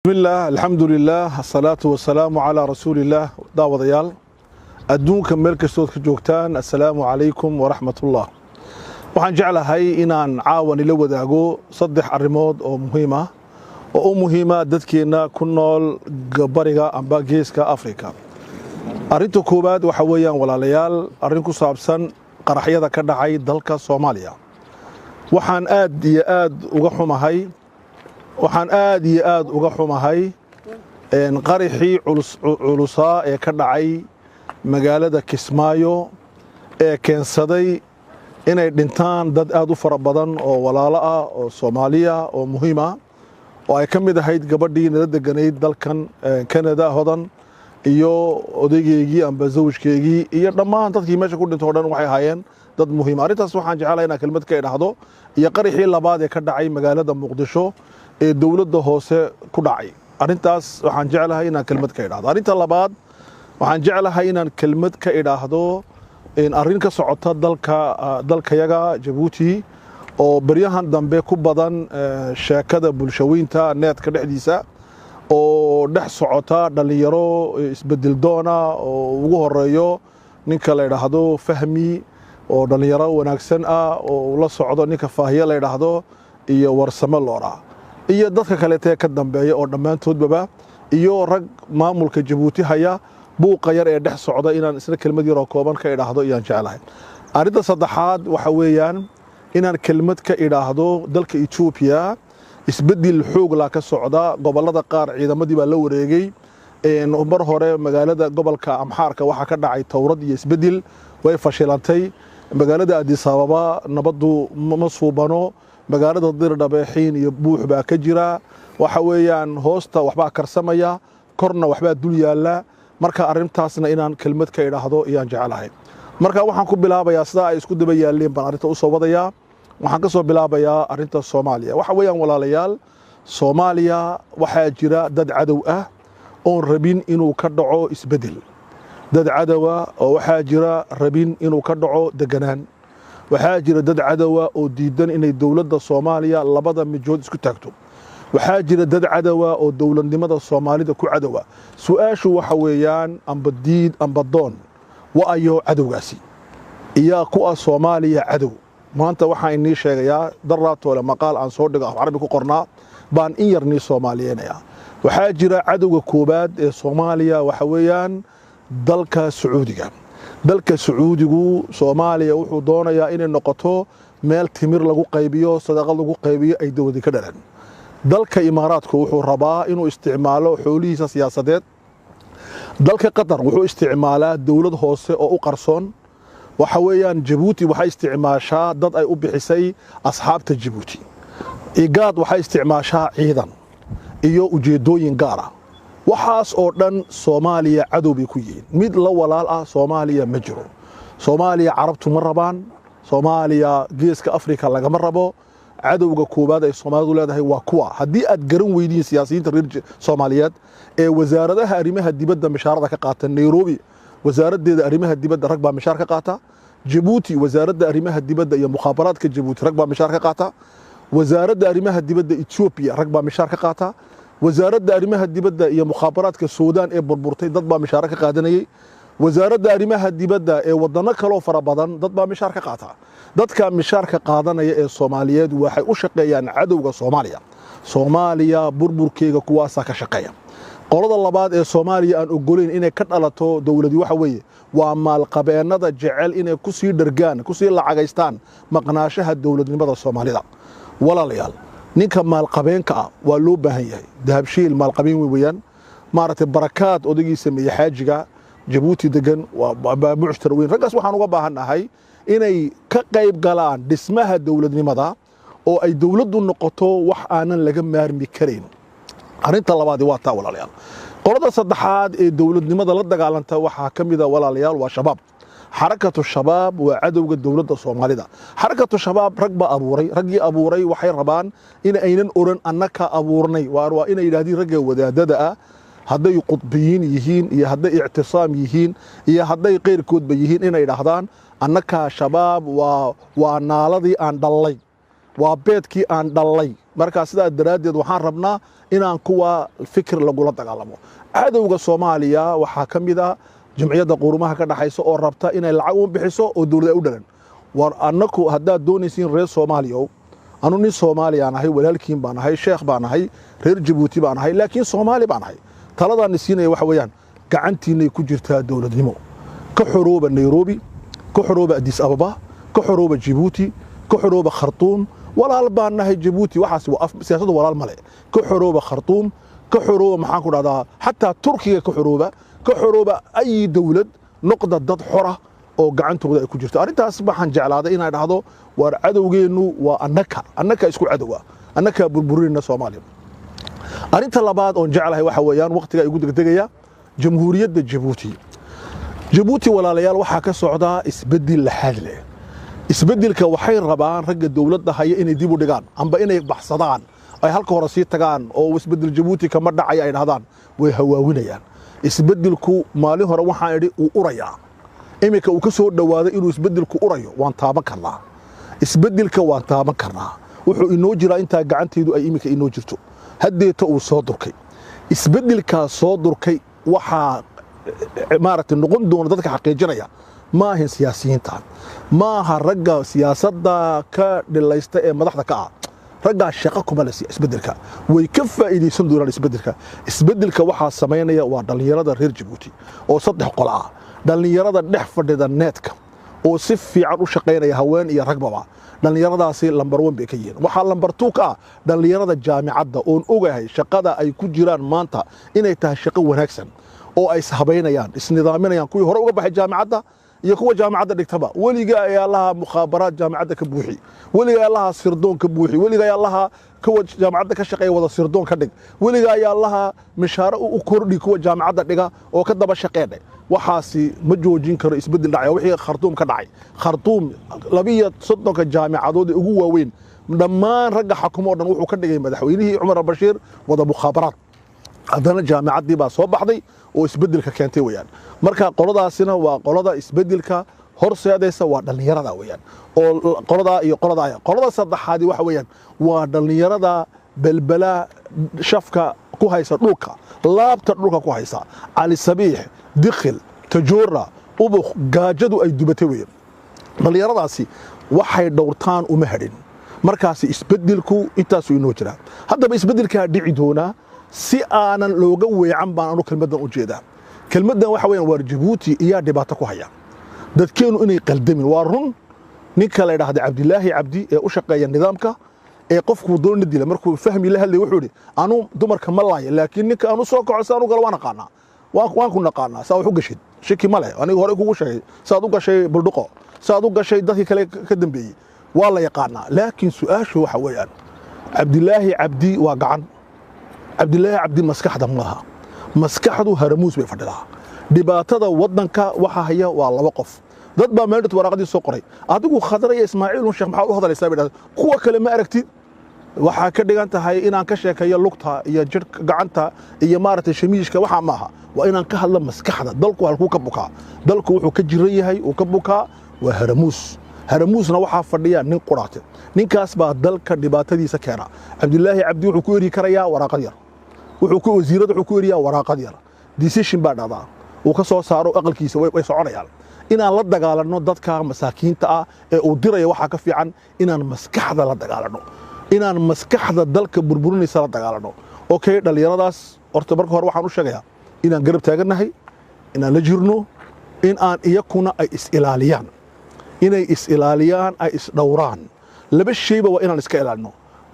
Bismillaah, alxamdulilaah, asalaatu wasalaamu calaa rasuulillaah. Daawadayaal, adduunka meel kastood ka joogtaan, assalaamu calaykum waraxmatullah. Waxaan jeclahay inaan caawan ila wadaago saddex arrimood oo muhiim ah oo u muhiima dadkeenna ku nool bariga amba geeska Afrika. Arrinta koowaad waxa weeyaan, walaalayaal, arrin ku saabsan qaraxyada ka dhacay dalka Soomaaliya. Waxaan aad iyo aad uga xumahay, waxaan aad iyo aad uga xumahay qaraxii culusaa ee ka dhacay magaalada Kismaayo ee keensaday inay dhintaan dad aad u fara badan oo walaalo ah oo Soomaaliya oo muhiim ah, oo ay ka mid ahayd gabadhii nala deganayd dalkan Canada, Hodan, iyo odaygeygii amba zawjkeygii, iyo dhammaan dadkii meesha ku dhintay o dhan waxay ahaayeen dad muhiim. Arrintaas waxaan jeclahay inaan kelmad ka idhaahdo, iyo qaraxii labaad ee ka dhacay magaalada Muqdisho ee dowladda hoose ku dhacay. Arrintaas waxaan jeclahay inaan kelmad ka idhaahdo. Arrinta labaad waxaan jeclahay inaan kelmad ka idhaahdo arrin ka socota dalka dalkayaga Jabuuti oo beryahan dambe ku badan sheekada bulshaweynta needka dhexdiisa, oo dhex socota dhallinyaro isbedel doona oo ugu horeeyo ninka la idhaahdo Fahmi, oo dhallinyaro wanaagsan ah, oo la socdo ninka Faahiye la idhaahdo iyo Warsame Loora iyo dadka kaleetee ka dambeeya oo dhammaantoodbaba, iyo rag maamulka Jabuuti haya. Buuqa yar ee dhex socda inaan isna kelmad yaroo kooban ka idhaahdo iyaan jeclahay. Arrinta saddexaad waxa weeyaan inaan kelmad ka idhaahdo dalka Etoobiya. Isbeddel xooglaa ka socda gobollada qaar, ciidamadii baa la wareegay. Mar hore magaalada gobolka Amxaarka waxaa ka dhacay towrad iyo isbeddel, way fashilantay. Magaalada Addis Ababa nabaddu ma suubano. Magaalada Dirdhabeexiin iyo buux baa ka jira. Waxa weeyaan hoosta waxbaa karsamaya, korna waxbaa dul yaalla. Marka arrintaasna inaan kelmad ka idhaahdo iyaan jeclahay. Marka waxaan ku bilaabayaa sidaa ay isku daba yaalleen baan arrinta u soo wadayaa. Waxaan ka soo bilaabayaa arrinta Soomaaliya. Waxa weeyaan, walaalayaal, Soomaaliya waxaa jira dad cadow ah oon rabin inuu ka dhaco isbeddel. Dad cadowa oo waxaa jira rabin inuu ka dhaco deganaan. Waxaa jira dad cadowa oo diidan inay dowladda Soomaaliya labada mijood isku taagto. Waxaa jira dad cadowa oo dowladnimada Soomaalida ku cadowa. Su-aashu waxa weeyaan, amba diid amba doon, wa-ayo cadowgaasi iyaa ku ah Soomaaliya cadow maanta? Waxaan inii sheegayaa, daraatoole maqaal aan soo dhigo af Carabi ku qornaa baan in yar nii soomaaliyeynayaa. Waxaa jira cadowga koowaad ee Soomaaliya waxa weeyaan dalka Sacuudiga. Dalka Sacuudigu Soomaaliya wuxuu doonayaa inay noqoto meel timir lagu qaybiyo, sadaqad lagu qaybiyo, ay dowladi ka dhalan. Dalka Imaaraadku wuxuu rabaa inuu isticmaalo xoolihiisa siyaasadeed. Dalka Qatar wuxuu isticmaalaa dowlad hoose oo u qarsoon. Waxa weeyaan Jabuuti waxay isticmaashaa dad ay u bixisay asxaabta Jabuuti. Igaad waxay isticmaashaa ciidan iyo ujeeddooyin gaar ah. Waxaas oo dhan Soomaaliya cadow bay ku yihiin. Mid la walaal ah Soomaaliya ma jiro. Soomaaliya Carabtu ma rabaan, Soomaaliya geeska Afrika lagama rabo. Cadowga koowaad ay Soomaalidu leedahay waa kuwa. Haddii aad garan weydiin siyaasiyiinta reer Soomaaliyeed ee wasaaradaha arrimaha dibadda mishaarada ka qaata, Nairobi wasaaraddeeda arrimaha dibadda rag baa mishaar ka qaata, Jabuuti wasaaradda arrimaha dibadda iyo mukhaabaraadka Jabuuti rag baa mishaar ka qaata, wasaaradda arrimaha dibadda Etoobiya rag baa mishaar ka qaata, wasaaradda arrimaha dibadda iyo mukhaabaraadka Suudaan ee burburtay dad baa mishaaro ka qaadanayey, wasaaradda arrimaha dibadda ee waddanno kaloo fara badan dad baa mishaar ka qaata. Dadka mishaarka qaadanaya ee Soomaaliyeed waxay u shaqeeyaan cadowga Soomaaliya. Soomaaliya burburkeega kuwaasaa ka shaqeeya. Qolada labaad ee Soomaaliya aan ogolayn inay ka dhalato dowladi waxa weeye waa maalqabeennada jecel inay kusii dhargaan, kusii lacagaystaan maqnaashaha dowladnimada Soomaalida. Walaalayaal, ninka maalqabeenka ah waa loo baahan yahay. Dahabshiil maalqabeen wey weeyaan. Maaragtay, Barakaad odaygii sameeyey, xaajiga Jabuuti degan, waa muctar weyn. Raggaas waxaan uga baahannahay inay ka qayb galaan dhismaha dowladnimada oo ay dowladdu noqoto wax aanan laga maarmi karayn. Arrinta labaadi waa taa, walaalayaal. Qolada saddexaad ee dowladnimada la dagaalanta waxaa ka mida, walaalayaal, waa Shabaab. Xarakatu Shabaab waa cadowga dowladda Soomaalida. Xarakatu Shabaab rag baa abuuray. Raggii abuuray waxay rabaan in aynan oran annaka abuurnay. Waa inay yidhahdiin ragga wadaadada ah, hadday qudbiyiin yihiin iyo hadday ictisaam yihiin iyo hadday keyrkoodba yihiin, inay dhahdaan annakaa Shabaab waa naaladii aan dhallay, waa beedkii aan dhallay. Markaa sidaa daraaddeed waxaan rabnaa inaan kuwa fikir lagula dagaalamo. Cadowga Soomaaliya waxaa ka mid ah Jimciyadda Qurumaha ka dhaxaysa oo rabta inay lacag u bixiso oo dowlad ay u dhalan. War annaku haddaad doonaysiin reer Soomaaliya, anu nin Soomaaliyaan ahay, walaalkiin baan ahay, sheekh baan ahay, reer Jabuuti baan ahay, laakiin Soomaali baan ahay. Taladaani siinaya waxa weeyaan gacantiinay ku jirtaa dowladnimo. Ka xorooba Nairobi, ka xorooba Addis Ababa, ka xorooba Jibuuti, ka xorooba Khartuum. Walaal baan nahay Jabuuti, waxaas waa siyaasaddu walaal male. Ka xorooba Khartuum, ka xorooba, maxaan ku dhahdaa, xataa Turkiga ka xorooba, ka xorooba ay dowlad noqda, dad xora oo gacantooda ay ku jirto. Arrintaas waxaan jeclaaday inay dhahdo waar cadowgeennu waa annaka, annaka isku cadowa, annakaa burburinayna Soomaaliya. Arrinta labaad oon jeclahay waxa weeyaan, waqtiga igu degdegaya, Jamhuuriyadda Jabuuti. Jabuuti, walaalayaal, waxaa ka socdaa isbeddel laxaad leh. Isbeddelka waxay rabaan ragga dowladda haya inay dib u dhigaan amba inay baxsadaan, ay halka hore sii tagaan oo isbeddel Jabuuti kama dhacaya ay dhahdaan. Way hawaawinayaan. Isbeddelku maalin hore waxaan idhi uu urayaa. Iminka uu ka soo dhowaaday inuu isbeddelku urayo, waan taaban karnaa. Isbeddelka waan taaban karnaa. Wuxuu inoo jiraa intaa gacantaydu ay iminka inoo jirto. Haddeeta uu soo durkay isbeddelkaas, soo durkay. Waxaa maaragtay noqon doona dadka xaqiijinaya ma ahin siyaasiyiinta, ma aha ragga siyaasadda ka dhilaysta ee madaxda ka ah. Raggaa shaqo kuma le isbeddelka, way ka faa'iidaysan doonaan isbeddelka. Isbeddelka waxaa samaynaya waa dhallinyarada reer Jabuuti oo saddex qolo ah: dhallinyarada dhex fadhida neetka oo si fiican u shaqaynaya, haween iyo ragbaba, dhallinyaradaasi lambar 1 bay ka yihiin. Waxaa lambar 2 ka ah dhallinyarada jaamicadda oon ogahay shaqada ay ku jiraan maanta inay tahay shaqo wanaagsan oo ay ishabaynayaan, isnidaaminayaan, kuwii hore uga baxay jaamicadda iyo kuwa jaamicadda dhigtaba. Weliga ayaa allaha mukhaabaraad jaamicadda ka buuxi, weliga ayaa allaha sirdoon ka buuxi, weliga ayaa allaha kuwa jaamicadda ka shaqeeya wada sirdoon ka dhig, weliga ayaa allaha mishaaro u kordhi kuwa jaamicadda dhiga oo ka daba shaqeedhe. Waxaasi ma joojin karo isbeddel dhacaya. Wixii Khartuum ka dhacay, Khartuum 32-ka jaamicadood ee ugu waaweyn dhammaan ragga xakumo o dhan wuxuu ka dhigay madaxweynihii Cumar Albashiir wada mukhaabaraad. Haddana jaamicaddii baa soo baxday oo isbeddelka keentay weeyaan. Marka qoladaasina waa qolada isbeddelka horseedaysa, waa dhallinyarada weeyaan, oo qoladaa iyo qoladaa. Qolada saddexaadi waxa weeyaan waa dhallinyarada Belbela shafka ku haysa, dhulka laabta dhulka ku haysa, Cali Sabiix, Dikhil, Tajoora, Ubuk, gaajadu ay dubatay weeyaan. Dhallinyaradaasi waxay dhowrtaan uma hadhin. Markaasi isbeddelku intaasuu inoo jiraa. Haddaba isbeddelkaa dhici doonaa si aanan looga weecan baan anu kelmaddan u jeedaa. Kelmaddan waxa weeyaan waar Jabuuti iyaa dhibaato ku haya dadkeennu inay qaldamin. Waa run, ninka la yidhaahda Cabdilaahi Cabdi ee u shaqeeya nidaamka ee qofkuu doona dila, markuu Fahmi la hadlay wuxuu yidhi: "Anu dumarka ma laaya, laakiin ninka aanu soo kaco si anu galo waan aqaanaa, waan ku naqaanaa saa wax u gashid, shaki ma leh. Aniga horey kugu sheegay saad u gashay Buldhuqo, saad u gashay dadkii kale ka dambeeyey, waa la yaqaanaa." Laakiin su-aashu waxa weeyaan, Cabdilaahi Cabdi waa gacan, Cabdilaahi Cabdi maskaxda maaha. Maskaxdu Haramuus bay fadhidaa. Dhibaatada waddanka waxa haya waa laba qof. Dad baa meeldhit waraaqadii soo qoray: "Adigu Khadra iyo Ismaaciil un sheekh maxaad u hadlaysaa?" bay dhahdeen. "Kuwa kale ma aragtid?" Waxaa ka dhigan tahay inaan ka sheekeeyo lugta iyo jidhka, gacanta iyo maaragtay shamiishka. Waxaa maaha, waa inaan ka hadlo maskaxda dalku halkuu ka bukaa. Dalku wuxuu ka jiran yahay uu ka bukaa waa Haramuus. Haramuusna waxaa fadhiya nin quraate. Ninkaas baa dalka dhibaatadiisa keena. Cabdilaahi Cabdi wuxuu ku eri karayaa waraaqad yar, wuxuu ku wasiirada wuxuu ku eriyaa waraaqad yar. Decision baa dhacdaa uu ka soo saaro aqalkiisa, way soconayaan. Inaan la dagaalanno dadka masaakiinta ah ee uu diraya waxaa ka fiican inaan maskaxda la dagaalanno, inaan maskaxda dalka burburinaysa la dagaalanno. Okay, dhallinyaradaas horta marka hore waxaan u sheegayaa inaan garab taagannahay, inaan la jirno, in aan iyakuna ay is-ilaaliyaan, inay is-ilaaliyaan, ay is-dhowraan. Laba shayba waa inaan iska ilaalino.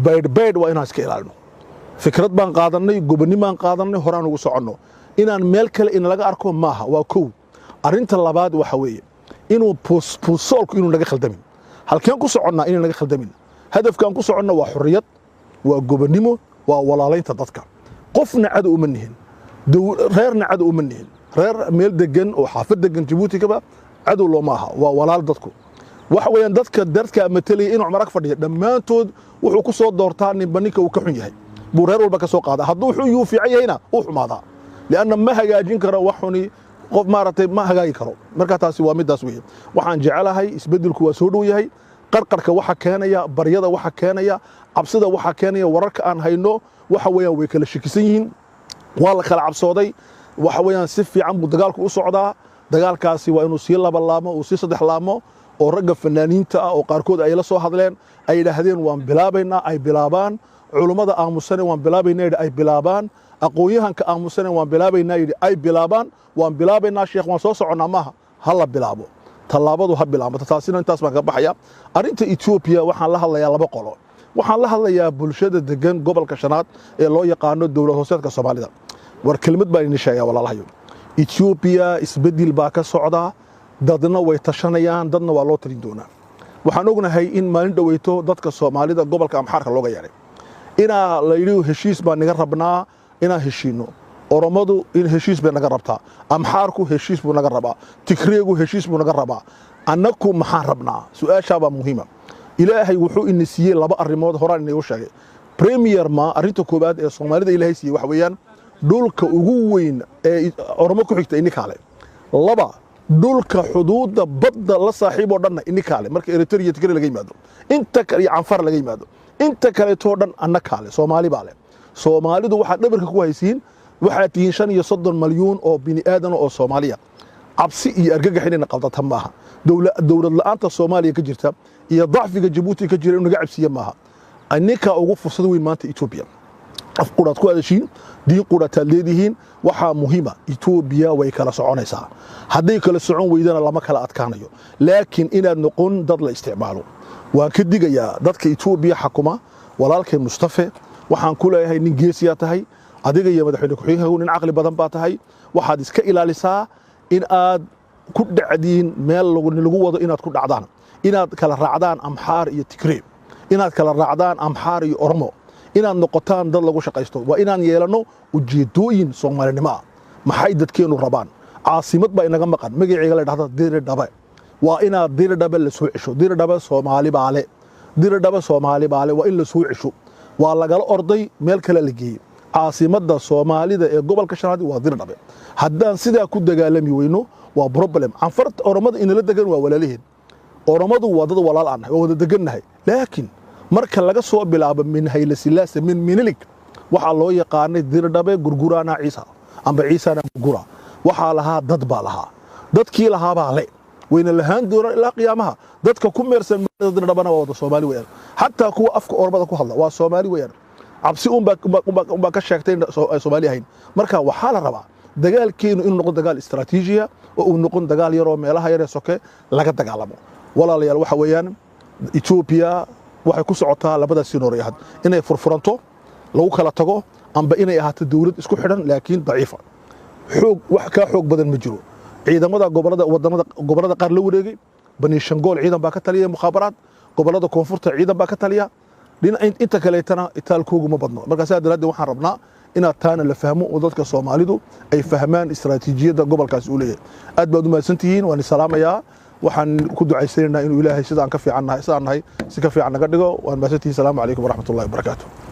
Baydhbaydh waa inaan iska ilaalino. Fikrad baan qaadannay, gobonnimaan qaadannay, horaan ugu soconno. Inaan meel kale in laga arko maaha, waa kow. Arrinta labaad waxa weeye inuu puusoolku inuu naga khaldamin. Halkeen ku soconnaa inay naga khaldamin. Hadafkaan ku soconna waa xorriyad, waa gobonnimo, waa walaalaynta dadka. Qofna cadow uma nihin, reerna cadow uma nihin. Reer meel degan oo xaafad degan Jabuuti kaba cadow looma aha, waa walaal dadku. Waxa weeyaan dadka matelaya inuu Cumar ag fadhiya dhammaantood wuxuu ku soo doortaa ninba ninka uu ka xun yahay buu reer walba ka soo qaadaa. Hadduu xun yuu fiican yahayna uu xumaadaa, lianna ma hagaajin karo wax xuni qof maaragtay ma hagaagi karo. Marka taasi waa middaas weeye. Waxaan jecelahay isbeddelku waa soo dhow yahay. Qarqarka waxa keenaya, baryada waxa keenaya, cabsida waxa keenaya, wararka aan hayno waxa weeyaan way kala shakisan yihiin, waa la kala cabsooday. Waxa weeyaan si fiican buu dagaalku u socdaa. Dagaalkaasi waa inuu sii laba laamo, uu sii saddex laamo, oo ragga fanaaniinta ah oo qaarkood ay la soo hadleen ay yidhaahdeen waan bilaabaynaa, ay bilaabaan. Culummada aamusane waan bilaabaynaa yidhi ay bilaabaan. Aqoon-yahanka aamusane waan bilaabaynaa yidhi ay bilaabaan. Waan bilaabaynaa sheekh, waan soo soconnaa maaha, ha la bilaabo, tallaabadu ha bilaabto. Taasina intaas baan ka baxaya. Arrinta Etoobiya waxaan la hadlayaa laba qolo. Waxaan la hadlayaa bulshada degan gobolka shanaad ee loo yaqaano dowlad hooseedka Soomaalida. War kelmad baan idin sheegaa walaalahayo, Etoobiya isbeddel baa ka socda, dadna way tashanayaan, dadna waa loo talin doonaa. Waxaan ognahay in maalin dhoweyto dadka Soomaalida gobolka Amxaarka looga yeedhay, inaa la yidhi heshiis baa naga rabnaa, inaan heshiino. Oromadu in heshiis bay naga rabtaa, Amxaarku heshiis buu naga rabaa, Tigreegu heshiis buu naga rabaa. Annaku maxaan rabnaa? Su-aashaabaa muhiima. Ilaahay wuxuu ina siiyey laba arrimood, horaan inagu sheegay. Premier ma arrinta koowaad ee Soomaalida Ilaahay siiyey waxa weeyaan dhulka ugu weyn ee Oromo ku xigta inikaale. Laba, dhulka xuduudda badda la saaxiib oo dhanna inikaale, marka Eritrea, Tigre laga yimaado, inta kale iyo Canfar laga yimaado, inta kaleetoo dhan anna kaale, Soomaali baa leh. Soomaalidu waxaad dhabarka ku haysiin, waxaad tihiin 35 malyuun oo bini aadan oo Soomaaliya. Cabsi iyo argagax inayna qaldata maaha. Dowlad la'aanta Soomaaliya ka jirta iyo dacfiga Jabuuti ka jira inuu naga cabsiiye maaha. Ninka ugu fursad weyn maanta Etoobiya, af quraad ku hadashiin, diin qurataad leedihiin. Waxaa muhiima, Etoobiya way kala soconaysaa. Hadday kala socon weydana lama kala adkaanayo, laakiin inaad noqon dad la isticmaalo waan ka digayaa. Dadka Etoobiya xakuma, walaalkay Mustafe waxaan ku leeyahay nin geesiyaa tahay, adiga iyo madaxweyne ku-xigeenkaagu nin caqli badan baa tahay. Waxaad iska ilaalisaa in aad ku dhacdiin meel lagu wado, inaad ku dhacdaan, inaad kala raacdaan Amxaar iyo Tigree, inaad kala raacdaan Amxaar iyo Oromo, inaad noqotaan dad lagu shaqaysto. Waa inaan yeelanno ujeedooyin Soomaalinimo ah. Maxay dadkeennu rabaan? Caasimad baa inaga maqan, magaceega la dhahda Diridhabe. Waa inaad Diridhabe la soo cesho. Diridhabe Soomaali baale, Diridhabe Soomaali baale, waa in la soo cesho. Waa lagala orday, meel kale la geeyey. Caasimadda Soomaalida ee gobolka shanaad waa Diridhabe. Haddaan sidaa ku dagaalami weyno waa problem. Canfarta, Oromada inala degan waa walaaliheen. Oromadu waa dad walaal aan nahay, waa wada degannahay, laakiin marka laga soo bilaabo min Hayle Silaase, min Minilig, waxaa loo yaqaanay Diridhabe Gurguraana Ciisa amba Ciisana Gurgura. Waxaa lahaa dad baa lahaa, dadkii lahaabaa le, wayna lahaan doonaan ilaa qiyaamaha. Dadka ku meersan magaalada Diridhabana waa wada Soomaali weeyaan, xataa kuwa afka Oromada ku hadla waa Soomaali weeyaan. Cabsi unbaa ka sheegtay in ay Soomaali ahayn. Marka waxaa la rabaa dagaalkeenu inuu noqdo dagaal istaraatiijiya oo uu noqon dagaal yaroo meelaha yaree soke laga dagaalamo. Walaalayaal, waxa weeyaan Etoobiya waxay ku socotaa labada sinooriyahad: inay furfuranto, lagu kala tago, amba inay ahaato dowlad isku xidhan laakiin daciifa. Xoog wax kaa xoog badan ma jiro. Ciidamada gobolada, wadamada gobolada qaar la wareegay, Baniishangool ciidan baa ka taliya, mukhaabaraad gobolada koonfurta ciidan baa ka taliya, dhinaca inta kaleetana itaalkoogu ma badno. Marka sidaa daraaddeed waxaan rabnaa inaad taana la fahmo oo dadka Soomaalidu ay fahmaan istaraatiijiyadda gobolkaasi uu leeyahay. Aad baad u mahadsantihiin, waan salaamayaa. Waxaan ku ducaysanaynaa inuu Ilaahay sidaan ka fiican nahay, sidaan nahay si ka fiican naga dhigo. Waan mahadsantihiin. Salaamu calaykum waraxmatullahi wabarakaatu.